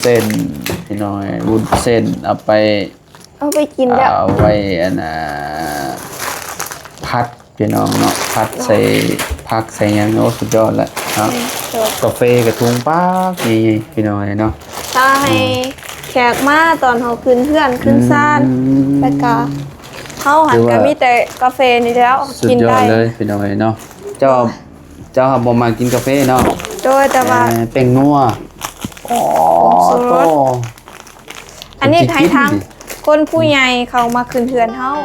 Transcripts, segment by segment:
ເສັ້ນ ພີ່ນ້ອງເອີຍ ວຸ້ນເສັ້ນເອົາໄປ ເອົາໄປກິນແລ້ວ ເອົາໄວ້ອັນນ່າ ຜັດ ພີ່ນ້ອງເນາະ ຜັດໃສ່ຜັກໃສ່ຫຍັງ ໂອ້ ສຸດຍອດແລ້ວເນາະ ແມ່ນ ໂດຍ ກາເຟກະທຸງປາກໃຫຍ່ໆ ພີ່ນ້ອງເອີຍເນາະ ຖ້າໃຫ້ ອືມ ແຂກມາຕອນເຮົາຂຶ້ນເຮືອນຂຶ້ນຊານ ອືມ ແລ້ວກະເຮົາຫັ້ນ ຖືວ່າ ກະມີແຕ່ກາເຟນີ້ແລ້ວ ກິນໄດ້ ສຸດຍອດເລີຍ ພີ່ນ້ອງເອີຍເນາະ ເຈົ້າ ເຈົ້າບໍ່ມັກກິນກາເຟເນາະ ໂດຍ ແຕ່ວ່າ ເອີ ແປ້ງນົວ ໂອ້ ຜົງຊູລົດ ໂຕ ອັນນີ້ໃຫ້ທາງຄົນຜູ້ໃຫຍ່ເຂົາມາຂຶ້ນເຮືອນເຮົາ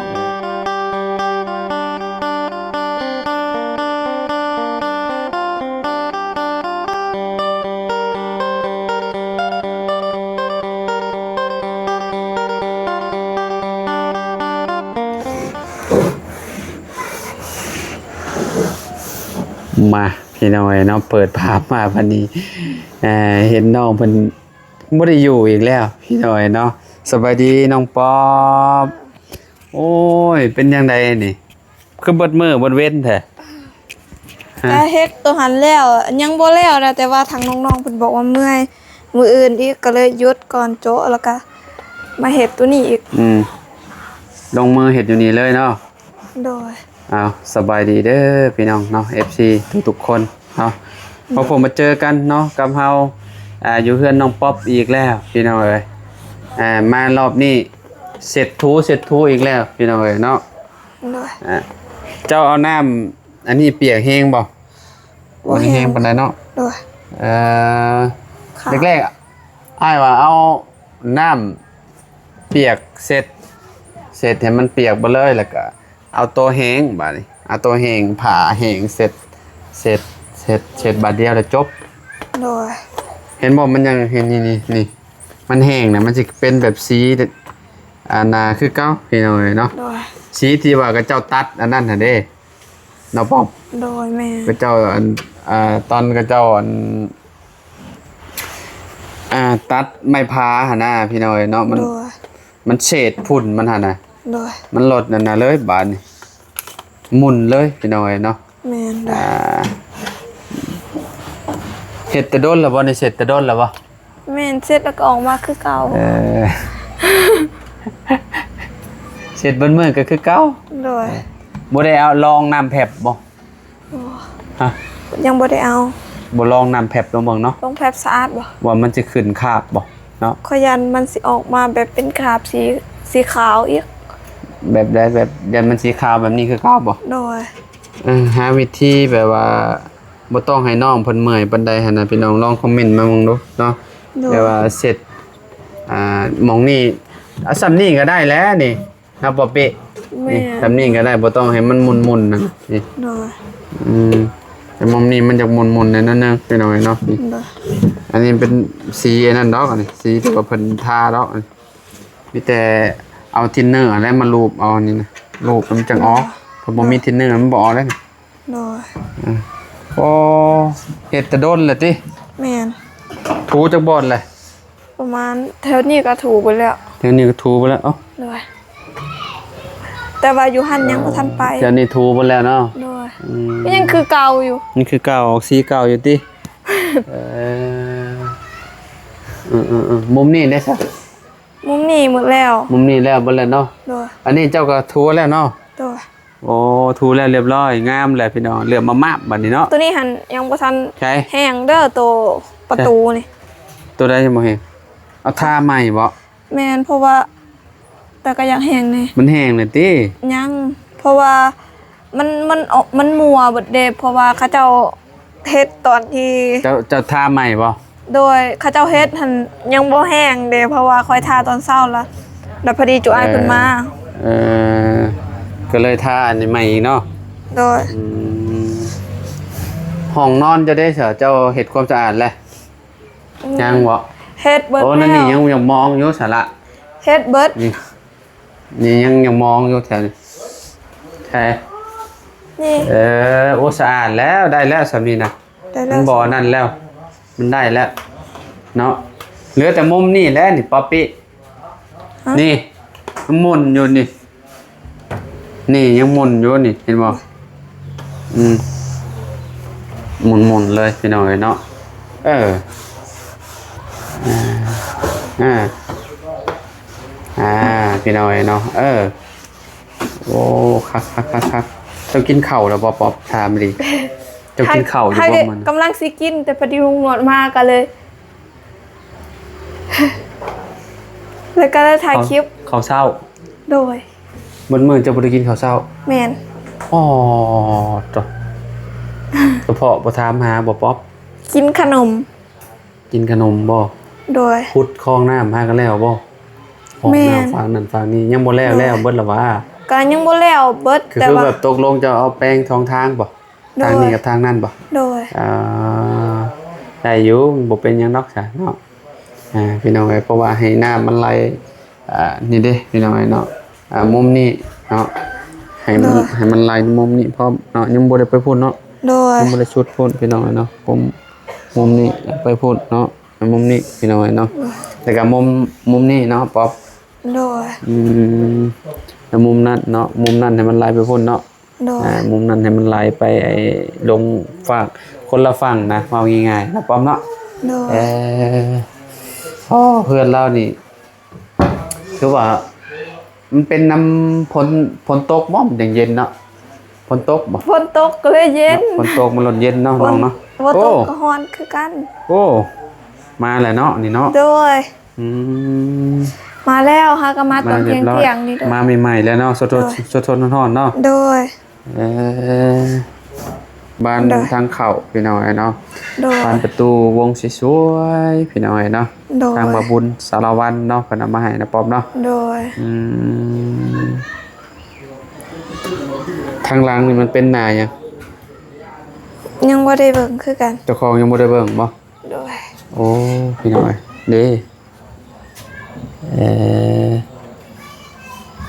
ມາ ພີ່ນ້ອງເອີຍເນາະ ເປີດພາບມາບັດນີ້ ເອີ ເຫັນນ້ອງເພິ່ນ ບໍ່ໄດ້ຢູ່ອີກແລ້ວ ພີ່ນ້ອງເອີຍເນາະ ສະບາຍດີນ້ອງປອບ ໂອ້ຍ ເປັນຈັ່ງໃດນີ້ ຄືເບິດມື້ເບິດເວັນແທ້ ຮະ ກະເຮັດໂຕຫັ້ນແລ້ວ ຍັງບໍ່ແລ້ວນະ ແຕ່ວ່າທາງນ້ອງໆເພິ່ນບອກວ່າເມື່ອຍ ມື້ອື່ນອີກ ກະເລີຍຢຸດກ່ອນໂຈະ ແລ້ວກະມາເຮັດໂຕນີ້ອີກ ອືມ ລົງມືເຮັດຢູ່ນີ້ເລີຍເນາະ ໂດຍ ເອົາ ສະບາຍດີເດີພີ່ນ້ອງເນາະ ເອັຟຊີ ທຸກໆຄົນເນາະ ໂດຍ ພົບມາເຈີກັນເນາະ ກັບເຮົາ ອ່າ ຢູ່ເຮືອນນ້ອງປອບອີກແລ້ວພີ່ນ້ອງເອີຍ ອ່າ ມາລອບນີ້ເຊັດຖູ ເຊັດຖູອີກແລ້ວພີ່ນ້ອງເອີຍເນາະ ໂດຍ ອ່າ ເຈົ້າເອົານ້ຳອັນນີ້ປຽກແຮງບໍ່? ບໍ່ ບໍ່ແຮງປານໃດເນາະ ໂດຍ ເອີ ແລກໆ ອ້າຍວ່າເອົານ້ຳປຽກເຊັດ ເຊັດໃຫ້ມັນປຽກເບິດເລີຍ ແລ້ວກະເອົາໂຕແຫ້ງ ບາດນີ້ເອົາໂຕແຫ້ງ ຜ້າແຫ້ງເຊັດ ເຊັດ ເຊັດ ເຊັດບາດດຽວແລ້ວຈົບ ໂດຍ ເຫັນບໍ່ ມັນຍັງ ເຫັນ ນີ້ ນີ້ ນີ້ ມັນແຫ້ງນະ ມັນຊິເປັນແບບສີ ອັນນ່າ ຄືເກົ່າ ພີ່ນ້ອງເອີຍເນາະ ໂດຍ ສີທີ່ວ່າເຂົາເຈົ້າຕັດອັນນັ້ນຫັ້ນເດ້ ເນາະປ້ອມ ໂດຍ ແມ່ນ ເຂົາເຈົ້າ ອັນ ອ່າ ຕອນເຂົາເຈົ້າ ອັນ ອ່າ ຕັດໄມ້ພາຫັ້ນນະ ພີ່ນ້ອງເອີຍເນາະ ມັນ ໂດຍ ມັນເສດຝຸ່ນມັນຫັ້ນນະ ໂດຍ ມັນລົດນັ້ນນະເລີຍ ບາດນີ້ໝຸ່ນເລີຍ ພີ່ນ້ອງເອີຍເນາະ ແມ່ນ ໂດຍ ອ່າ ເຮັດແຕ່ດົນແລ້ວບໍ່ນີ້ ເຊັດແຕ່ດົນແລ້ວບໍ່? ແມ່ນ ເຊັດແລ້ວກໍອອກມາຄືເກົ່າ ເອີ ເຊັດເບິດມື້ກໍຄືເກົ່າ ໂດຍ ບໍ່ໄດ້ເອົາລອງນ້ຳແພັບບໍ່? ບໍ່ ຮະ ຍັງບໍ່ໄດ້ເອົາ ບໍ່ລອງນ້ຳແພັບລອງເບິ່ງເນາະ ລອງແພັບສະອາດບໍ່ ວ່າມັນຊິຂຶ້ນຄາບບໍ່ເນາະ ຂ້ອຍຢ້ານມັນຊິອອກມາແບບເປັນຄາບສີ ສີຂາວອີກ ແບບໃດ ແບບຢ້ານມັນສີຂາວແບບນີ້ຄືເກົ່າບໍ່? ໂດຍ ເອີ ຫາວິທີແບບວ່າ ບໍ່ຕ້ອງໃຫ້ນ້ອງເພິ່ນເມື່ອຍປານໃດຫັ້ນນະ ພີ່ນ້ອງລອງຄອມເມັນມາເບິ່ງດູເນາະ ໂດຍ ແບບວ່າເຊັດ ອ່າ ໝ່ອງນີ້ ເອົາສ່ຳນີ້ກໍໄດ້ແຫຼະນີ້ ເນາະ ປອບປີ້ ແມ່ນ ນີ້ ສ່ຳນີ້ກໍໄດ້ ບໍ່ຕ້ອງໃຫ້ມັນໝຸ່ນໆນະ ນີ້ ໂດຍ ອືມ ແຕ່ໝ່ອງນີ້ມັນຢາກໝຸ່ນໆແດ່ໜ້ອຍໜຶ່ງ ພີ່ນ້ອງເອີຍເນາະ ນີ້ ໂດຍ ອັນນີ້ເປັນສີອັນນັ້ນດອກ ອັນນີ້ ສີທີ່ວ່າເພິ່ນທາດອກ ອັນນີ້ ມີແຕ່ເອົາທິນເນີຫັ້ນແຫຼະມາລູບເອົາ ອັນນີ້ນະ ລູບແລ້ວມັນຈັ່ງອອກ ໂດຍ ຖ້າບໍ່ມີທິນເນີມັນບໍ່ອອກເດ້ ໂດຍ ອືມ ໂອ້ ເຮັດແຕ່ດົນແລ້ວຕິ? ແມ່ນ ຖູຈັກບ່ອນແຫຼະ? ປະມານແຖວນີ້ກໍຖູເບິດແລ້ວ ແຖວນີ້ກໍຖູເບິດແລ້ວ ເອົ້າ ໂດຍ ແຕ່ວ່າຢູ່ຫັ້ນຍັງບໍ່ທັນໄປ ແຖວນີ້ຖູເບິດແລ້ວເນາະ ໂດຍ ອືມ ກໍຍັງຄືເກົ່າຢູ່ ຍັງຄືເກົ່າ ອອກສີເກົ່າຢູ່ຕິ? ເອີ ເອີໆໆ ມຸມນີ້ເດ້ຊະ? ມຸມນີ້ໝົດແລ້ວ ມຸມນີ້ແລ້ວເບິດແລ້ວເນາະ ໂດຍ ອັນນີ້ເຈົ້າກໍຖູແລ້ວເນາະ? ໂດຍ ໂອ້ ຖູແລ້ວລຽບຮ້ອຍ ງາມແລ້ວພີ່ນ້ອງ ເຫຼືອມມາບໆບັດນີ້ເນາະ ໂຕນີ້ຫັ້ນຍັງບໍ່ທັນ ໃສ ແຫ້ງເດີ ໂຕປະຕູນີ້ ໂຕໃດຍັງບໍ່ແຫ້ງ? ເອົາທາໃໝ່ບໍ? ແມ່ນ ເພາະວ່າ ແຕ່ກໍຢາກແຫ້ງແດ່ ມັນແຫ້ງແລ້ວຕິ? ຍັງ ເພາະວ່າມັນ ມັນ ມັນມົວເບິດເດ້ ເພາະວ່າເຂົາເຈົ້າເຮັດຕອນທີ່ ເຈົ້າ ເຈົ້າທາໃໝ່ບໍ? ໂດຍ ເຂົາເຈົ້າເຮັດຫັ້ນຍັງບໍ່ແຫ້ງເດ້ ເພາະວ່າຂ້ອຍທາຕອນເຊົ້າລະ ລະພໍດີຈຸອ້າຍເພິ່ນມາ ເອີ ກໍເລີຍທາອັນນີ້ໃໝ່ອີກເນາະ ໂດຍ ອືມ ຫ້ອງນອນເຈົ້າເດ້ ເຈົ້າເຮັດຄວາມສະອາດແລ້ວ? ອືມ ຍັງບໍ? ເຮັດເບິດ ໂອ້ ແລ້ວ ນັ້ນນີ້ຍັງ ຍັງມອງຢູ່ສະລະ ເຮັດເບິດ ນີ້ ນີ້ຍັງ ຍັງມອງຢູ່ແຖວນີ້ ແຖວນີ້ ເອີ ໂອ້ ສະອາດແລ້ວ ໄດ້ແລ້ວສ່ຳນີ້ນະ ໄດ້ແລ້ວ ມັນບໍ່ອັນນັ້ນແລ້ວ ມັນໄດ້ແລ້ວເນາະ ເຫຼືອແຕ່ມຸມນີ້ແຫຼະນີ້ ປອບປີ້ ຮະ ນີ້ ມັນໝຸ່ນຢູ່ນີ້ ນີ້ຍັງໝຸ່ນຢູ່ນີ້ ເຫັນບໍ່? ອືມ ໝຸ່ນໆເລີຍພີ່ນ້ອງເອີຍເນາະ ເອີ ອ່າ ອ່າ ອ່າ ພີ່ນ້ອງເອີຍເນາະ ເອີ ໂອ້ ຄັກໆໆໆ ເຈົ້າກິນເຂົ້າແລ້ວບໍ່ ປອບ? ຖາມດີ ເຈົ້າກິນເຂົ້າຢູ່ບໍ່? ກຳລັງຊິກິນ ແຕ່ພໍດີລຸງໜວດມາກໍເລີຍ ແລ້ວກໍໄດ້ຖ່າຍຄລິບ ເຂົ້າເຊົ້າ. ໂດຍ ເບິດມື້ເຈົ້າບໍ່ໄດ້ກິນເຂົ້າເຊົ້າ? ແມ່ນ. ອໍ ໂຕ ສະເພາະບໍ່ຖາມຫາບໍ່ ປອບ? ກິນຂະໜົມ. ກິນຂະໜົມບໍ່? ໂດຍ ຂຸດຄອງນ້ຳຫາກັນແລ້ວບໍ່? ຄອງນ້ຳ ແມ່ນ ຟາກນັ້ນຟາກນີ້ ຍັງບໍ່ແລ້ວ. ໂດຍ ແລ້ວເບິດລະຫວາ? ກໍຍັງບໍ່ແລ້ວເບິດ ຄື ແຕ່ວ່າ ຄືແບບຕົກລົງຈະເອົາແປງສອງທາງບໍ່? ໂດຍ ທາງນີ້ກັບທາງນັ້ນບໍ່? ໂດຍ ອ່າ ໄດ້ຢູ່ ບໍ່ເປັນຫຍັງດອກຊະເນາະ. ອ່າ ພີ່ນ້ອງເອີຍ ເພາະວ່າໃຫ້ນ້ຳມັນໄຫຼ ອ່າ ນີ້ເດ້ ພີ່ນ້ອງເອີຍເນາະ ອ່າ ມຸມນີ້ເນາະ ໃຫ້ມັນ ໂດຍ ໃຫ້ມັນໄຫຼມຸມນີ້ພ້ອມເນາະ ຍັງບໍ່ໄດ້ໄປພຸ້ນເນາະ. ໂດຍ ຍັງບໍ່ໄດ້ສຸດພຸ້ນ ພີ່ນ້ອງເອີຍເນາະ ມຸມ ມຸມນີ້ໄປພຸ້ນເນາະ ມຸມນີ້ ພີ່ນ້ອງເອີຍເນາະ. ໂດຍ ແລ້ວກໍມຸມ ມຸມນີ້ເນາະ ປອບ. ໂດຍ ອືມ ແລ້ວມຸມນັ້ນເນາະ ມຸມນັ້ນໃຫ້ມັນໄຫຼໄປພຸ້ນເນາະ. ໂດຍ ອ່າ ມຸມນັ້ນໃຫ້ມັນໄຫຼໄປ ໄອ້ ລົງຟາກ ຄົນລະຝັ່ງນະ ເວົ້າງ່າຍໆນະ ປອມເນາະ. ໂດຍ ເອີ ໂອ້ ເຮືອນລາວນີ້ ຄືວ່າມັນເປັນນຳຝົນ ຝົນຕົກບໍ່ ມັນຈັ່ງເຢັນເນາະ? ຝົນຕົກບໍ່? ຝົນຕົກກໍເລີຍເຢັນ. ຝົນຕົກມັນລົດເຢັນເນາະ ນ້ອງເນາະ. ບໍ່ຕົກກໍຮ້ອນຄືກັນ. ໂອ້ ມາແລ້ວເນາະ ນີ້ເນາະ. ໂດຍ ອືມ ມາແລ້ວ ເຮົາກໍມາຕອນທ່ຽງໆນີ້ເດີ ມາໃໝ່ໆແລ້ວເນາະ ສົດໆ ໂດຍ ສົດໆຮ້ອນໆເນາະ. ໂດຍ ເອີ ບານ ໂດຍ ທາງເຂົ້າ ພີ່ນ້ອງເອີຍເນາະ. ໂດຍ ບານປະຕູວົງສວຍໆ ພີ່ນ້ອງເອີຍເນາະ. ໂດຍ ທາງບ່າວບຸນສາລະວັນເນາະ ເພິ່ນເອົາມາໃຫ້ນະ ປອມເນາະ. ໂດຍ ອືມ ທາງຫຼັງນີ້ມັນເປັນໜ້າຫຍັງ? ຍັງບໍ່ໄດ້ເບິ່ງຄືກັນ. ເຈົ້າຂອງຍັງບໍ່ໄດ້ເບິ່ງບໍ່? ໂດຍ ໂອ້ ພີ່ນ້ອງເອີຍ ເດ້ ເອີ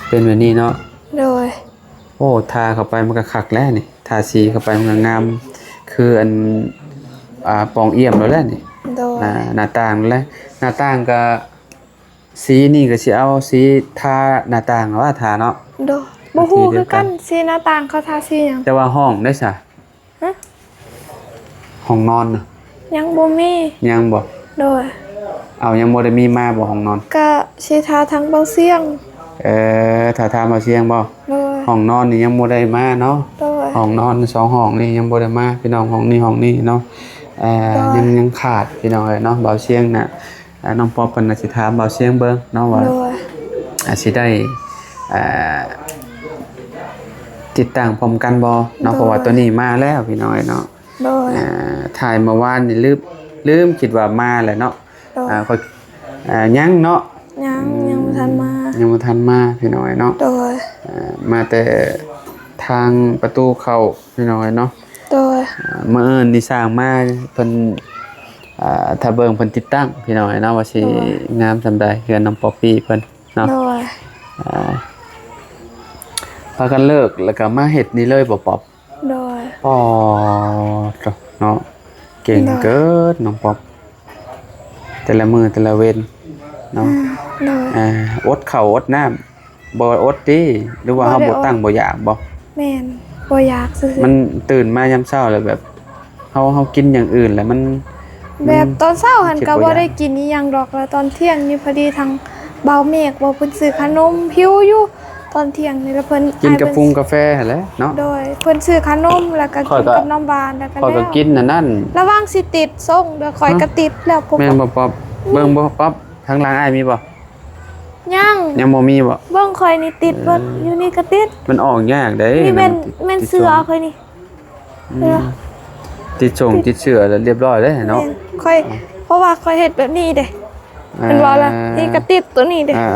ເປັນແບບນີ້ເນາະ. ໂດຍ ໂອ້ ທາເຂົ້າໄປມັນກໍຄັກແລ້ວນີ້ ທາສີເຂົ້າໄປມັນກໍງາມ ຄືອັນ ອ່າ ປ່ອງອ້ຽມແລ້ວແຫຼະນີ້. ໂດຍ ໜ້າ ໜ້າຕ່າງແລ້ວ ໜ້າຕ່າງກໍ ສີນີ້ກໍຊິເອົາສີທາໜ້າຕ່າງວ່າ ທາເນາະ. ໂດຍ ບໍ່ຮູ້ຄືກັນ ສີໜ້າຕ່າງເຂົາທາສີຫຍັງ. ແຕ່ວ່າຫ້ອງເດ້ຊະ? ຮະ? ຫ້ອງນອນນະ ຍັງບໍ່ມີ. ຍັງບໍ່? ໂດຍ ເອົາ ຍັງບໍ່ໄດ້ມີມາບໍ່ ຫ້ອງນອນ? ກະຊິຖ້າທາງເບົາຊຽງ. ເອີ ຖ້າທາງເບົາຊຽງບໍ່? ໂດຍ ຫ້ອງນອນນີ້ຍັງບໍ່ໄດ້ມາເນາະ. ໂດຍ ຫ້ອງນອນສອງຫ້ອງນີ້ຍັງບໍ່ໄດ້ມາ ພີ່ນ້ອງ ຫ້ອງນີ້ ຫ້ອງນີ້ເນາະ. ເອີ ໂດຍ ຍັງ ຍັງຂາດ ພີ່ນ້ອງເອີຍເນາະ ເບົາຊຽງນະ. ອ່າ ນ້ອງປອບເພິ່ນອາດຊິຖາມບ່າວຊຽງເບິ່ງເນາະວ່າ ໂດຍ ອາດຊິໄດ້ ອ່າ ຕິດຕັ້ງພ້ອມກັນບໍ່ເນາະ. ໂດຍ ເພາະວ່າຕົວນີ້ມາແລ້ວ ພີ່ນ້ອງເອີຍເນາະ. ໂດຍ ອ່າ ຖ່າຍເມື່ອວານນີ້ ລືມ ລືມ ຄິດວ່າມາແລ້ວເນາະ. ໂດຍ ອ່າ ຂ້ອຍ ອ່າ ຍັງເນາະ ຍັງ ອືມ ຍັງບໍ່ທັນມາ ຍັງບໍ່ທັນມາ ພີ່ນ້ອງເອີຍເນາະ. ໂດຍ ອ່າ ມາແຕ່ທາງປະຕູເຂົ້າ ພີ່ນ້ອງເອີຍເນາະ. ໂດຍ ອ່າ ມື້ອື່ນນີ້ຊ່າງມາ ເພິ່ນ ອ່າ ຖ້າເບິ່ງເພິ່ນຕິດຕັ້ງ ພີ່ນ້ອງເອີຍເນາະ ວ່າຊິ ໂດຍ ງາມສ່ຳໃດ ເຮືອນນ້ອງປອບປີ້ເພິ່ນເນາະ. ໂດຍ ອ່າ ພາກັນເລີກແລ້ວກໍມາເຮັດນີ້ເລີຍບໍ່ ປອບ? ໂດຍ ອໍ ເນາະ ເກັ່ງ ໂດຍ ເກີນ ນ້ອງປອບ ແຕ່ລະມື້ແຕ່ລະເວັນເນາະ. ອືມ ໂດຍ ອ່າ ອົດເຂົ້າອົດນ້ຳ ບໍ່ອົດຕິ ຫຼືວ່າເຮົາບໍ່ຕັ້ງ ບໍ່ຢາກບໍ່? ແມ່ນ ບໍ່ຢາກຊື່ໆ. ມັນຕື່ນມາຍາມເຊົ້າແລ້ວແບບ ເຮົາ ເຮົາກິນຢ່າງອື່ນແລ້ວມັນ ແບບ ມັນ ຕອນເຊົ້າຫັ້ນກໍບໍ່ໄດ້ກິນອີ່ຫຍັງດອກ ແລ້ວຕອນທ່ຽງນີ້ພໍດີທາງບ່າວເມກເວົ້າເພິ່ນຊື້ຂະໜົມ ຫິວຢູ່ຕອນທ່ຽງນີ້ ແລ້ວເພິ່ນກິນກັບ ອ້າຍເພິ່ນ ປຸງກາແຟຫັ້ນແຫຼະເນາະ. ໂດຍ ເພິ່ນຊື້ຂະໜົມ ແລ້ວກໍກິນກັບນ້ຳຫວານ ແລ້ວກໍ ຂ້ອຍກໍກິນອັນນັ້ນ ລະຫວ່າງຊິຕິດ ສົ່ງເດີ ຂ້ອຍກໍຕິດແລ້ວ. ແມ່ນບໍ່ ປອບ? ເບິ່ງບໍ່ ປອບ? ທາງຫຼັງອ້າຍມີບໍ່? ຍັງ ຍັງບໍ່ມີບໍ່? ເບິ່ງຂ້ອຍນີ້ຕິດເບິດ ເອີ ຢູ່ນີ້ກໍຕິດ. ມັນອອກຍາກເດ້ ນີ້ແມ່ນ ແມ່ນເສື້ອຂ້ອຍນີ້ ອືມ ຕິດສົ່ງຕິດເສື້ອແລ້ວຮຽບຮ້ອຍເດ້ເນາະ. ແມ່ນ ຂ້ອຍ ເພາະວ່າຂ້ອຍເຮັດແບບນີ້ເດ້ ອ່າ ແມ່ນບໍ່ລະ? ນີ້ກໍຕິດຕົວນີ້ເດ້ ອ່າ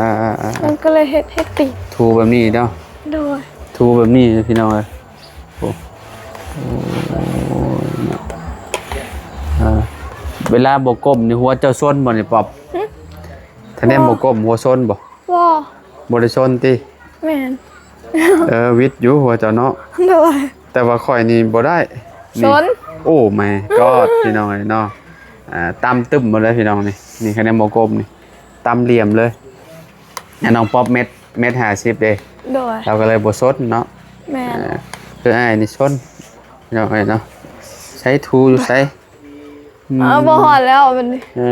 ໆໆໆ ມັນກໍເລີຍເຮັດໃຫ້ຕິດ. ຖູແບບນີ້ເນາະ. ໂດຍ ຖູແບບນີ້ພີ່ນ້ອງເອີຍ. ໂອ້ ໂອ້ຍ ເອີ ເວລາບໍ່ກົ້ມນີ້ຫົວເຈົ້າຊົນບໍ່ນີ້ ປອບ? ຫຶ? ຖ້າແນມບໍ່ກົ້ມ ບໍ່ ຫົວຊົນບໍ່? ບໍ່ ບໍ່ໄດ້ຊົນຕິ? ແມ່ນ ເອີ ວິດຢູ່ຫົວເຈົ້າເນາະ. ໂດຍ ແຕ່ວ່າຂ້ອຍນີ້ບໍ່ໄດ້ນີ້ ຊົນ. ໂອ້ ມາຍກອດ ພີ່ນ້ອງເອີຍເນາະ. ອ່າ ຕ່ຳຕຶ້ມໝົດເລີຍພີ່ນ້ອງນີ້ ນີ້ ຄະແນນບໍ່ກົ້ມນີ້ ຕ່ຳຫຼ່ຽມເລີຍ. ແລະ ນ້ອງປອບເມັດ ເມັດຫ້າສິບເດ້. ໂດຍ ລາວກໍເລີຍບໍ່ຊົນເນາະ. ແມ່ນ ເອີ ຄືອ້າຍນີ້ຊົນ ພີ່ນ້ອງເອີຍເນາະ. ໃຊ້ຖູຢູ່ໃສ? ອືມ ເອີ ບໍ່ຮອດແລ້ວບັດນີ້. ເອີ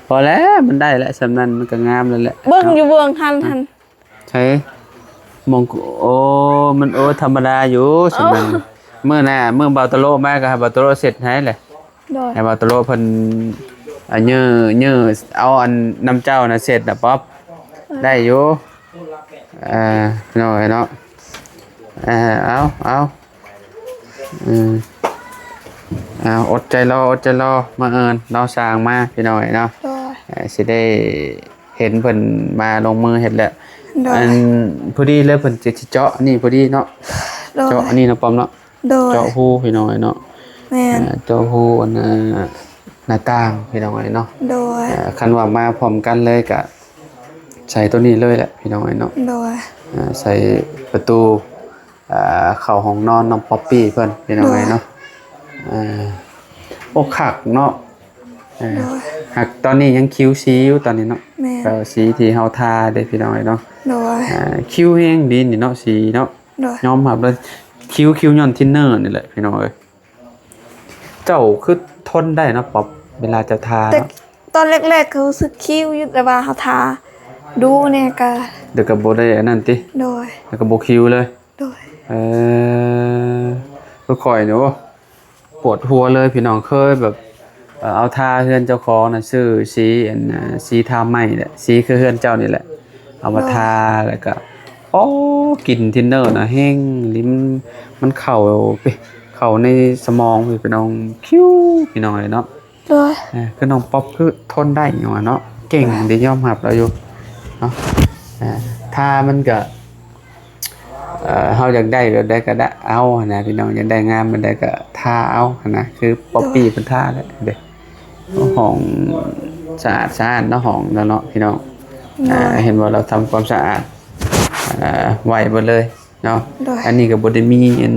ປ ພໍແລ້ວ ມັນໄດ້ແລ້ວ ສ່ຳນັ້ນມັນກໍງາມແລ້ວແຫຼະ ເບິ່ງຢູ່ເບື້ອງຫັ້ນຫັ້ນ ໃສ ມອງ ໂອ້ ມັນ ໂອ້ ທຳມະດາຢູ່ສ່ຳນັ້ນ ເອີ ມື້ໜ້າ ມື້ບ່າວຕະໂລະມາກໍໃຫ້ບ່າວຕະໂລະເຊັດໃຫ້ແຫຼະ ໂດຍ ໃຫ້ບ່າວຕະໂລະເພິ່ນ ອ່າ ເຍີ້ ເຍີ້ ເອົາອັນນຳເຈົ້ານະເຊັດນະ ປັອບ ເອີ ໄດ້ຢູ່ ເອີ ພີ່ນ້ອງເອີຍເນາະ ເອີ ເອົາ ເອົາ ອືມ ເອົາ ອົດໃຈລໍ ອົດໃຈລໍ ມາເອີ່ນ ລໍຊ່າງມາ ພີ່ນ້ອງເອີຍເນາະ ໂດຍ ເອີ ຊິໄດ້ເຫັນເພິ່ນມາລົງມືເຮັດແລ້ວ ໂດຍ ອັນ ພໍດີເລີຍ ເພິ່ນຊິເຈາະນີ້ພໍດີເນາະ ໂດຍ ເຈາະອັນນີ້ເນາະ ປ້ອມເນາະ ໂດຍ ເຈາະຮູ ພີ່ນ້ອງເອີຍເນາະ ແມ່ນ ເອີ ເຈາະຮູອັນ ໜ້າຕ່າງ ພີ່ນ້ອງເອີຍເນາະ ໂດຍ ເອີ ຄັນວ່າມາພ້ອມກັນເລີຍກະໃສ່ໂຕນີ້ເລີຍແຫຼະ ພີ່ນ້ອງເອີຍເນາະ ໂດຍ ເອີ ໃສ່ປະຕູ ອ່າ ເຂົ້າຫ້ອງນອນນ້ອງປັອບປີ້ເພິ່ນ ພີ່ນ້ອງເອີຍເນາະ ໂດຍ ເອີ ໂອ້ ຄັກເນາະ ເອີ ໂດຍ ຫາກຕອນນີ້ຍັງຄິວສີຢູ່ຕອນນີ້ເນາະ ແມ່ນ ກໍສີທີ່ເຮົາທາເດ້ ພີ່ນ້ອງເອີຍເນາະ ໂດຍ ອ່າ ຄິວແຮງດີນີ້ເນາະ ສີເນາະ ໂດຍ ຍອມຮັບເລີຍ ຄິວ ຄິວຍ້ອນທິນເນີນີ້ແຫຼະ ພີ່ນ້ອງເອີຍ ເຈົ້າຄືທົນໄດ້ເນາະ ປັອບ ເວລາເຈົ້າທາເນາະ ແຕ່ຕອນແລກໆກໍຮູ້ສຶກຄິວຢູ່ ແຕ່ວ່າເຮົາທາດູແດ່ກໍ ແລ້ວກໍບໍ່ໄດ້ອັນນັ້ນຕິ ໂດຍ ແລ້ວກໍບໍ່ຄິວເລີຍ ໂດຍ ເອີ ຄືຂ້ອຍນີ້ ໂອ້ ປວດຫົວເລີຍ ພີ່ນ້ອງ ເຄີຍແບບ ເອີ ເອົາທາເຮືອນເຈົ້າຂອງນະ ຊື້ສີອັນ ສີທາໄມ້ແຫຼະ ສີຄືເຮືອນເຈົ້ານີ້ແຫຼະ ເອົາມາທາ ໂດຍ ແລ້ວກໍ ໂອ້ ກິ່ນທິນເນີນະແຮງອີ່ຫຼີ ມັນເຂົ້າ ເຂົ້າໃນສະໝອງ ພີ່ນ້ອງ ຄິວ ພີ່ນ້ອງເອີຍເນາະ ໂດຍ ເອີ ຄືນ້ອງປັອບຄືທົນໄດ້ຫຍັງວ່າເນາະ ເກັ່ງເດ້ ຍອມຮັບລາວຢູ່ເນາະ ເອີ ຖ້າມັນກະ ເອີ ເຮົາຢາກໄດ້ແບບໃດກໍໄດ້ເອົາຫັ້ນນະ ພີ່ນ້ອງ ຢາກໄດ້ງາມແບບໃດກໍທາເອົາຫັ້ນນະ ຄືປັອບປີ້ເພິ່ນທາແຫຼະເດ້ ຫ້ອງສະອາດສະອ້ານເນາະ ຫ້ອງລາວເນາະ ພີ່ນ້ອງ ໂດຍ ເອີ ເຫັນບໍ່ ລາວທຳຄວາມສະອາດ ເອີ ໄວເບິດເລີຍເນາະ ໂດຍ ອັນນີ້ກໍບໍ່ໄດ້ມີອັນ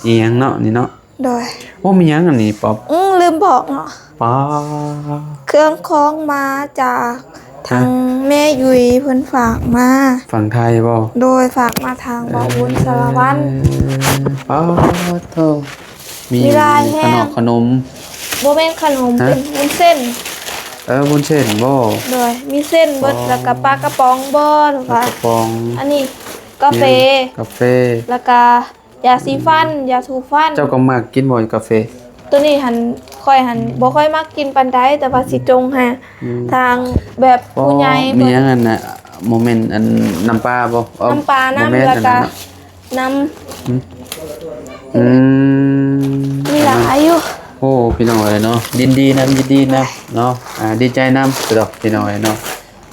ອີ່ຫຍັງເນາະ ນີ້ເນາະ ໂດຍ ໂອ້ ມີຫຍັງອັນນີ້ ປັອບ? ອືມ ລືມບອກເນາະ ປາ ເຄື່ອງຂອງມາຈາກທາງ ຮະ? ແມ່ຍຸ້ຍເພິ່ນຝາກມາ ຝັ່ງໄທບໍ່? ໂດຍ ຝາກມາທາງບ່າວບຸນສາລະວັນ ເອີ ປາໂທ້ ມີ ມີຫຼາຍແຮງ ຂະໜອກຂະໜົມ ບໍ່ແມ່ນຂະໜົມ ຮະ? ເປັນວຸ້ນເສັ້ນ ເອີ ວຸ້ນເສັ້ນບໍ່? ໂດຍ ມີເສັ້ນເບິດ ອໍ ແລ້ວກໍປາກະປ໋ອງບໍ່ ຫຼືວ່າ ປາກະປ໋ອງ ອັນນີ້ກາເຟ ກາເຟ ແລ້ວກໍ ຢາສີຟັນ ຢາຖູຟັນ ເຈົ້າກໍມັກກິນບໍ່ກາເຟ? ໂຕນີ້ຫັ້ນ ຂ້ອຍຫັ້ນບໍ່ຄ່ອຍມັກກິນປານໃດ ແຕ່ວ່າຊິຈົ່ງໃຫ້ ອືມ ທາງແບບຜູ້ໃຫຍ່ ມີຫຍັງອັນນະ ບໍ່ແມ່ນອັນ ນ້ຳປາບໍ່? ເອີ ນ້ຳປາ ນ້ຳ ບໍ່ແມ່ນ ແລ້ວກໍ ອັນນັ້ນເນາະ ນ້ຳ ອືມ ອືມ ມີຫຼາຍຢູ່ ໂອ້ ພີ່ນ້ອງເອີຍເນາະ ຍິນດີນຳ ຍິນດີນຳເນາະ ອ່າ ດີໃຈນຳ ດອກ ພີ່ນ້ອງເອີຍເນາະ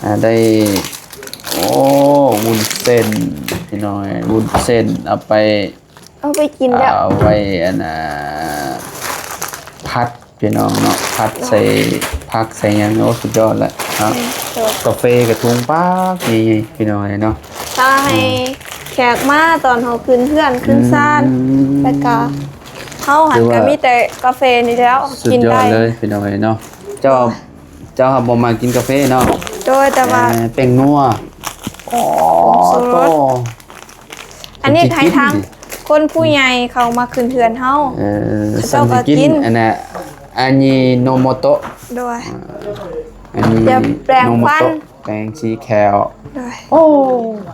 ອ່າ ໄດ້ ໂອ້ ວຸ້ນເສັ້ນ ພີ່ນ້ອງເອີຍ ວຸ້ນເສັ້ນ ເອົາໄປ ເອົາໄປກິນແລ້ວ ເອົາໄວ້ອັນນ່າ ຜັດພີ່ນ້ອງເນາະ ຜັດໃສ່ຜັກໃສ່ຫຍັງ ໂອ້ ສຸດຍອດແລ້ວເນາະ ແມ່ນ ກາເຟກະທຸງປາກໃຫຍ່ໆ ພີ່ນ້ອງເອີຍເນາະ ຖ້າໃຫ້ ອືມ ແຂກມາຕອນເຮົາຂຶ້ນເຮືອນຂຶ້ນຊານ ອືມ ແລ້ວກະເຮົາຫັ້ນ ຖືວ່າ ກະມີແຕ່ກາເຟນີ້ແລ້ວ ສຸດຍອດ ກິນໄດ້ເລີຍ ພີ່ນ້ອງເອີຍເນາະ ເຈົ້າ ເຈົ້າບໍ່ມັກກິນກາເຟເນາະ ໂດຍ ແຕ່ວ່າ ເອີ ແປ້ງນົວ ໂອ້ ຜົງຊູລົດ ໂອ້ ອັນນີ້ໃຫ້ທາງຄົນຜູ້ໃຫຍ່ເຂົາມາຂຶ້ນເຮືອນເຮົາ ເອີ ເຂົາເຈົ້າກໍກິນ ອັນນ່າ ອາຍິໂນໂມໂຕະ ໂດຍ ອາ ອັນນີ້ ແປງຟັນ ໂນໂມໂຕະ ແປງສີແຂ້ວ ໂດຍ ໂອ້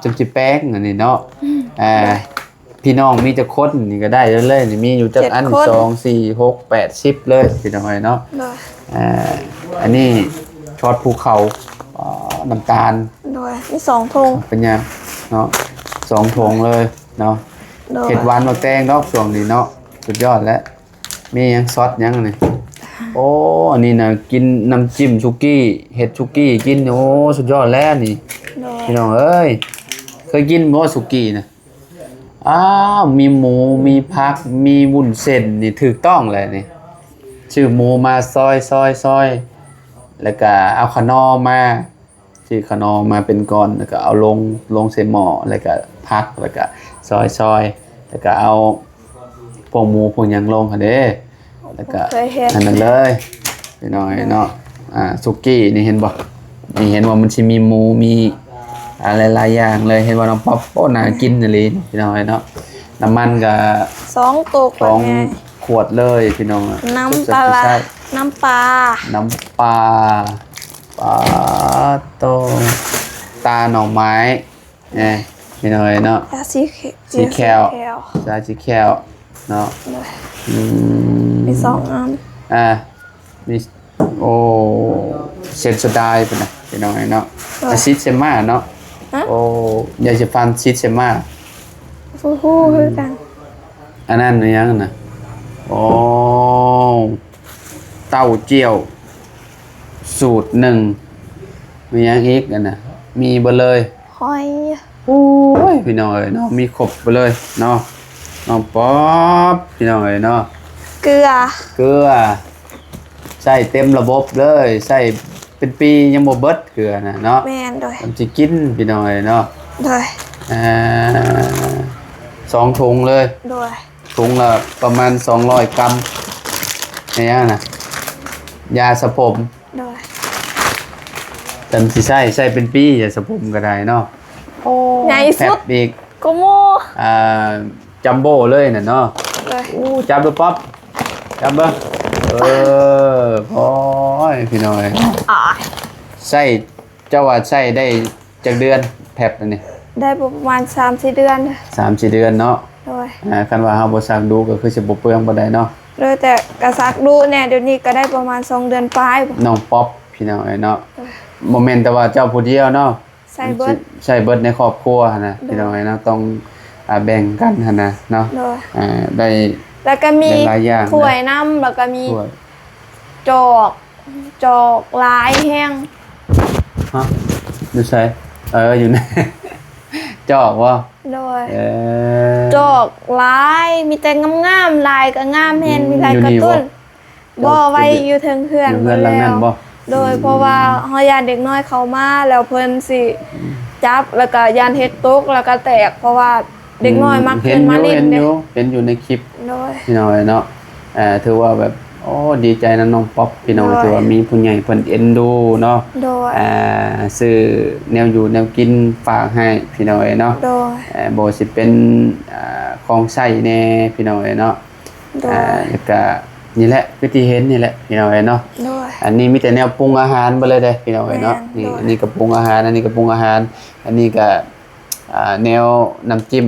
ຈົນຊິແປງອັນນີ້ເນາະ ອືມ ອ່າ ໂດຍ ພີ່ນ້ອງມີຈັກຄົນນີ້ກໍໄດ້ເລີຍ ນີ້ມີຢູ່ຈັກອັນ ເຈັດຄົນ ສອງ ສີ່ ຫົກ ແປດ ສິບ ເລີຍ ພີ່ນ້ອງເອີຍເນາະ ໂດຍ ອ່າ ອັນນີ້ຊອດພູເຂົາ ອ່າ ນ້ຳຕານ ໂດຍ ມີສອງຖົງ ເປັນຫຍັງເນາະ ສອງຖົງເລີຍເນາະ ໂດຍ ເຮັດຫວານໝາກແຕງດອກຊ່ວງນີ້ເນາະ ສຸດຍອດແລ້ວ ມີຫຍັງຊອດຫຍັງນີ້ ໂອ້ ອັນນີ້ນະ ກິນນ້ຳຈິ້ມສຸກີ້ ເຮັດສຸກີ້ກິນ ໂອ້ ສຸດຍອດແລ້ວນີ້ ໂດຍ ພີ່ນ້ອງເອີຍ ເຄີຍກິນບໍ່ສຸກີ້ນະ? ອ້າວ ມີໝູ ມີຜັກ ມີວຸ້ນເສັ້ນ ນີ້ຖືກຕ້ອງແຫຼະນີ້ ຊື້ໝູມາຊອຍໆໆ ແລ້ວກະເອົາຂະໜໍ່ມາ ຊື້ຂະໜໍ່ມາເປັນກ້ອນ ແລ້ວກະເອົາລົງ ລົງໃສ່ໝໍ້ ແລ້ວກະຜັກ ແລ້ວກະຊອຍໆ ແລ້ວກະເອົາພວກໝູພວກຫຍັງລົງຫັ້ນເດ້ ແລ້ວກະ ເຄີຍເຮັດ ອັນນັ້ນເລີຍ ພີ່ນ້ອງເອີຍເນາະ ອ່າ ສຸກີ້ນີ້ເຫັນບໍ່ ນີ້ເຫັນບໍ່ ມັນຊິມີໝູ ມີ ອ່າ ຫຼາຍໆຢ່າງເລີຍ ເຫັນບໍ່ນ້ອງປັອບ ໂອ້ ໜ້າກິນອີ່ຫຼີພີ່ນ້ອງເອີຍເນາະ ນ້ຳມັນກະສອງໂຕ ສອງຂວດເລີຍພີ່ນ້ອງ ນ້ຳປາ ນ້ຳປາ ນ້ຳປາ ນ້ຳປາ ປາດໂຕ ຕາໜໍ່ໄມ້ ແນ່ ພີ່ນ້ອງເອີຍເນາະ ຕາສີແຂ- ສີແຂ້ວ ຕາສີແຂ້ວເນາະ ໂດຍ ອືມ ມີສອງອັນ ອ່າ ມີ ໂອ້ ເຊນໂຊໄດພຸ້ນນະ ພີ່ນ້ອງເອີຍເນາະ ໂດຍ ອາຊິດເຊມາເນາະ ຮະ ໂອ້ ຢາສີຟັນຊິດເຊມາ ບໍ່ຮູ້ຄືກັນ ອັນນັ້ນແມ່ນຫຍັງນະ ໂອ້ ເຕົ້າຈ້ຽວສູດໜຶ່ງ ມີຫຍັງອີກອັນນະ ມີເບິດເລີຍ ຫອຍ ໂອ້ຍ ພີ່ນ້ອງເອີຍເນາະ ມີຄົບເບິດເລີຍເນາະ ນ້ອງປອບ ພີ່ນ້ອງເອີຍເນາະ ເກືອ ເກືອ ໃຊ້ເຕັມລະບົບເລີຍ ໃຊ້ເປັນປີຍັງບໍ່ເບິດເກືອນະເນາະ ແມ່ນ ໂດຍ ມັນຊິກິນ ພີ່ນ້ອງເອີຍເນາະ ໂດຍ ອ່າ ສອງຖົງເລີຍ ໂດຍ ຖົງລະປະມານສອງຮ້ອຍກຣາມ ໃນນັ້ນນະ ຢາສະຜົມ ໂດຍ ແຕ່ມັນຊິໃຊ້ ໃຊ້ເປັນປີ ຢາສະຜົມກໍໄດ້ເນາະ ໂອ້ ໃຫຍ່ສຸດ ແພັບອີກ ໂກໂມ ອ່າ ຈັມໂບ້ເລີຍນະເນາະ ໂດຍ ໂອ້ ຈັບດູປອບ ຈັບເບິ່ງ ເອີ ໂອ້ຍ ພີ່ນ້ອງເອີຍ ອ້າຍ ໃຊ້ ເຈົ້າວ່າໃຊ້ໄດ້ຈັກເດືອນ ແພັບອັນນີ້ ໄດ້ປະມານສາມສີ່ເດືອນ ສາມສີ່ເດືອນເນາະ ໂດຍ ອ່າ ຄັນວ່າເຮົາບໍ່ຊັກດູກໍຄືຊິບໍ່ເປືອງປານໃດເນາະ ໂດຍ ແຕ່ກໍຊັກດູແດ່ ດຽວນີ້ກໍໄດ້ປະມານສອງເດືອນປາຍ ນ້ອງປັອບ ພີ່ນ້ອງເອີຍເນາະ ໂດຍ ບໍ່ແມ່ນແຕ່ວ່າເຈົ້າຜູ້ດຽວເນາະ ໃຊ້ເບິດ ໃຊ້ເບິດໃນຄອບຄົວຫັ້ນນະ ໂດຍ ພີ່ນ້ອງເອີຍເນາະ ຕ້ອງ ອ່າ ແບ່ງກັນຫັ້ນນະເນາະ ໂດຍ ອ່າ ໄດ້ ແລ້ວກໍມີ ໄດ້ຫຼາຍຢ່າງ ຖ້ວຍນຳ ແລ້ວກໍມີ ຖ້ວຍ ຈອກ ຈອກຫຼາຍແຮງ ຮະ ຢູ່ໃສ ເອີ ຢູ່ໃນ ຈອກບໍ່ ໂດຍ ເອີ ຈອກຫຼາຍ ມີແຕ່ງາມໆ ຫຼາຍກໍງາມແຮງ ອືມ ມີຫຼາຍກາຕຸນ ຢູ່ນີ້ບໍ່ ບໍ່ ໄວ້ຢູ່ເທິງເຮືອນ ຢູ່ເຮືອນຫຼັງນັ້ນບໍ່ ໂດຍ ອືມ ເພາະວ່າເຮົາຢ້ານເດັກນ້ອຍເຂົ້າມາ ແລ້ວເພິ່ນຊິ ອືມ ຈັບ ແລ້ວກໍຢ້ານເຮັດຕົກ ແລ້ວກໍແຕກ ເພາະວ່າເດັກນ້ອຍມັກຂຶ້ນມາຫຼິ້ນເດ້ ອືມ ເຫັນຢູ່ ເຫັນຢູ່ໃນຄລິບ ໂດຍ ພີ່ນ້ອງເອີຍເນາະ ອ່າ ຖືວ່າແບບ ໂອ້ ດີໃຈນຳນ້ອງປັອບ ພີ່ນ້ອງ ໂດຍ ຖືວ່າມີຜູ້ໃຫຍ່ເພິ່ນເອັນດູເນາະ ໂດຍ ອ່າ ຊື້ແນວຢູ່ແນວກິນຝາກໃຫ້ ພີ່ນ້ອງເອີຍເນາະ ໂດຍ ອ່າ ບໍ່ວ່າຊິເປັນ ອ່າ ຂອງໃຊ້ແດ່ ພີ່ນ້ອງເອີຍເນາະ ໂດຍ ອ່າ ແລ້ວກະນີ້ແຫຼະ ຄືທີ່ເຫັນນີ້ແຫຼະ ພີ່ນ້ອງເອີຍເນາະ ໂດຍ ອັນນີ້ມີແຕ່ແນວປຸງອາຫານເບິດເລີຍເດ້ ພີ່ນ້ອງເອີຍເນາະ ແມ່ນ ນີ້ ໂດຍ ອັນນີ້ກະປຸງອາຫານ ອັນນີ້ກະປຸງອາຫານ ອັນນີ້ກະ ອ່າ ແນວນ້ຳຈິ້ມ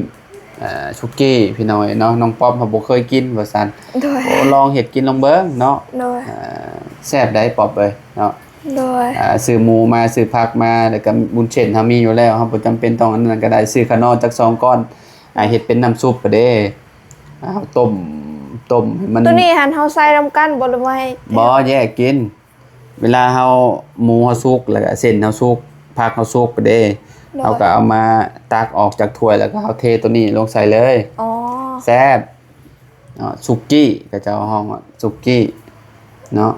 ອ່າ ສຸກີ້ ພີ່ນ້ອງເອີຍເນາະ ນ້ອງປັອບເຮົາບໍ່ເຄີຍກິນວ່າຊັ້ນ ໂດຍ ໂອ້ ລອງເຮັດກິນລອງເບິ່ງເນາະ ໂດຍ ອ່າ ແຊບໃດ໋ ປັອບເອີຍເນາະ ໂດຍ ອ່າ ຊື້ໝູມາ ຊື້ຜັກມາ ແລ້ວກະວຸ້ນເສັ້ນເຮົາມີຢູ່ແລ້ວ ເຮົາບໍ່ຈຳເປັນຕ້ອງອັນນັ້ນກໍໄດ້ ຊື້ຂະໜໍ້ຈັກສອງກ້ອນ ອ່າ ເຮັດເປັນນ້ຳຊຸບເດ້ ເອົາຕົ້ມ ຕົ້ມໃຫ້ມັນ ໂຕນີ້ຫັ້ນເຮົາໃສ່ນຳກັນບໍ່ ຫຼືວ່າໃຫ້ ບໍ່ ແຍກກິນ ເວລາເຮົາ ໝູເຮົາສຸກ ແລ້ວກະເສັ້ນເຮົາສຸກ ຜັກເຮົາສຸກເດ້ ໂດຍ ເຮົາກະເອົາມາຕັກອອກຈາກຖ້ວຍ ແລ້ວກະເຮົາເທໂຕນີ້ລົງໃສ່ເລີຍ ອໍ ແຊບເນາະ ສຸກີ້ ເຂົາເຈົ້າຮ້ອງວ່າສຸກີ້ເນາະ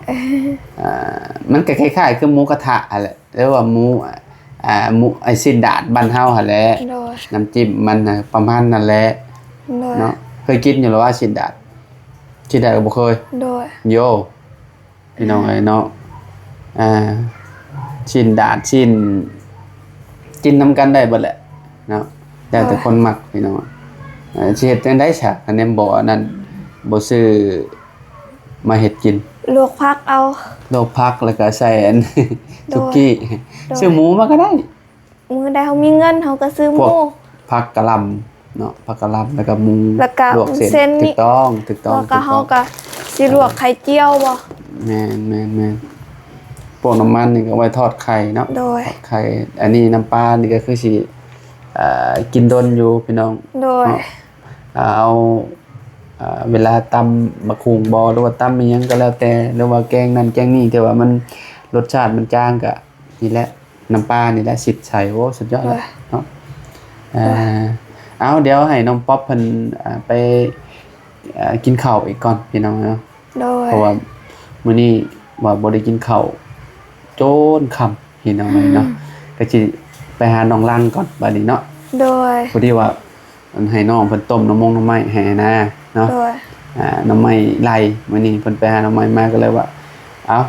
ອ່າ ມັນກະຄ້າຍໆຄືໝູກະທະຫັ້ນແຫຼະ ຫຼືວ່າໝູ ອ່າ ໝູ ໄອ້ຊີ້ນດາດບ້ານເຮົາຫັ້ນແຫຼະ ໂດຍ ນ້ຳຈິ້ມມັນນະປະມານນັ້ນແຫຼະ ໂດຍ ເນາະ ເຄີຍກິນຢູ່ລະວ່າຊີ້ນດາດ ຊີ້ນດາດກໍບໍ່ເຄີຍ ໂດຍ ໂຢ ພີ່ນ້ອງເອີຍເນາະ ອ່າ ຊີ້ນດາດ ຊີ້ນ ກິນນຳກັນໄດ້ເບິດແຫຼະເນາະ ແລ້ວແຕ່ ໂດຍ ຄົນມັກ ພີ່ນ້ອງ ເອີ ຊິເຮັດຈັ່ງໃດຊະ ຄັນແມ່ນບໍ່ອັນນັ້ນ ບໍ່ຊື້ມາເຮັດກິນ ລວກຜັກເອົາ ລວກຜັກ ແລ້ວກໍໃສ່ອັນ ໂດຍ ສຸກີ້ ໂດຍ ຊື້ໝູມາກໍໄດ້ ມື້ໃດເຮົາມີເງິນເຮົາກໍຊື້ໝູ ພວກຜັກກະຫຼ່ຳເນາະ ຜັກກະຫຼ່ຳ ແລ້ວກໍໝູ ແລ້ວກໍ ລວກເສັ້ນ ເສັ້ນນີ້ ຖືກຕ້ອງ ຖືກຕ້ອງ ແລ້ວກໍເຮົາກໍຊິລວກໄຂ່ຈຽວບໍ່ ແມ່ນໆໆ ພວກນ້ຳມັນນີ້ກໍໄວ້ທອດໄຂ່ເນາະ ໂດຍ ທອດໄຂ່ ອັນນີ້ນ້ຳປານີ້ກໍຄືຊິ ເອີ ກິນດົນຢູ່ພີ່ນ້ອງ ໂດຍ ເນາະ ເອົາ ເວລາຕຳບັກຫຸ່ງບໍ່ ຫຼືວ່າຕຳອີ່ຫຍັງກໍແລ້ວແຕ່ ຫຼືວ່າແກງນັ້ນແກງນີ້ ທີ່ວ່າມັນ ລົດຊາດມັນຈາງ ກະນີ້ແຫຼະ ນ້ຳປານີ້ແຫຼະ ຊິດໃສ່ ໂອ້ ສຸດຍອດແລ້ວເນາະ ໂດຍ ເອົາ ດຽວໃຫ້ນ້ອງປັອບເພິ່ນ ອ່າ ໄປ ເອີ ກິນເຂົ້າອີກກ່ອນພີ່ນ້ອງເນາະ ໂດຍ ເພາະວ່າມື້ນີ້ວ່າບໍ່ໄດ້ກິນເຂົ້າຈົນຄ່ຳພີ່ນ້ອງເອີຍເນາະ ກໍຊິໄປຫານ້ອງລັງກ່ອນບາດນີ້ເນາະ ໂດຍ ພໍດີວ່າ ອັນໃຫ້ນ້ອງເພິ່ນຕົ້ມໜໍ່ມົງໜໍ່ໄມ້ໃຫ້ນະເນາະ ໂດຍ ອ່າ ໜໍ່ໄມ້ໄລ່ ມື້ນີ້ເພິ່ນໄປຫາໜໍ່ໄມ້ມາ ກໍເລີຍວ່າ ເອົ້າ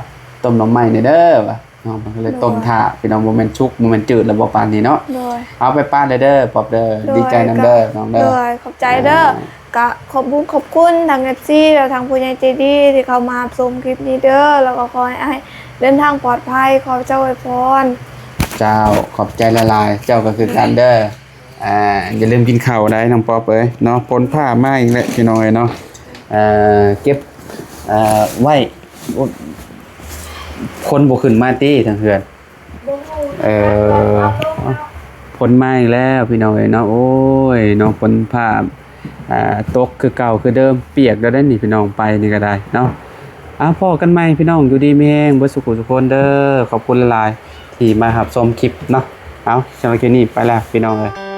ຕົ້ມໜໍ່ໄມ້ແດ່ເດີວ່າ ນ້ອງເພິ່ນກໍເລີຍ ໂດຍ ຕົ້ມຖ້າ ພີ່ນ້ອງ ບໍ່ແມ່ນສຸກ ບໍ່ແມ່ນຈືດແລ້ວບໍ່ປານນີ້ເນາະ ໂດຍ ເອົາ ໄປປະເດີ ເດີ ປອບເດີ ໂດຍ ດີໃຈນຳເດີ ກໍ ນ້ອງເດີ ໂດຍ ຂອບໃຈເດີ ອ່າ ກະຂອບບຸນຂອບຄຸນທາງ ເອັຟຊີ ແລະ ທາງຜູ້ໃຫຍ່ໃຈດີທີ່ເຂົ້າມາຮັບຊົມຄລິບນີ້ເດີ ແລ້ວກໍຂໍໃຫ້ອ້າຍ ເດີນທາງປອດໄພ ຂໍພະເຈົ້າອວຍພອນ. ເຈົ້າ ຂອບໃຈຫຼາຍໆ ເຈົ້າກໍຄືກັນເດີ. ອ່າ ຢ່າລືມກິນເຂົ້າໄດ້ນ້ອງປອບເອີຍເນາະ. ຝົນຟ້າມາອີກແລ້ວພີ່ນ້ອງເອີຍເນາະ. ເອີ ເກັບ ເອີ ໄວ້ ໂອ້ ຄົນບໍ່ຂຶ້ນມາຕິທາງເຮືອນ? ເອີ ຝົນມາອີກແລ້ວພີ່ນ້ອງເອີຍເນາະ. ໂອ້ຍເນາະ ຝົນຟ້າ ອ່າ ຕົກຄືເກົ່າຄືເດີມ ປຽກແລ້ວເດ້ນີ້ພີ່ນ້ອງ. ໄປນີ້ກໍໄດ້ເນາະ. ອ່າ ພໍ້ກັນໃໝ່ພີ່ນ້ອງ ຢູ່ດີມີແຮງເບິດສູ່ຜູ້ສູ່ຄົນເດີ. ຂອບຄຸນຫຼາຍໆທີ່ມາຮັບຊົມຄລິບເນາະ. ເອົາ ສຳລັບຄລິບນີ້ໄປແລ້ວພີ່ນ້ອງເອີຍ.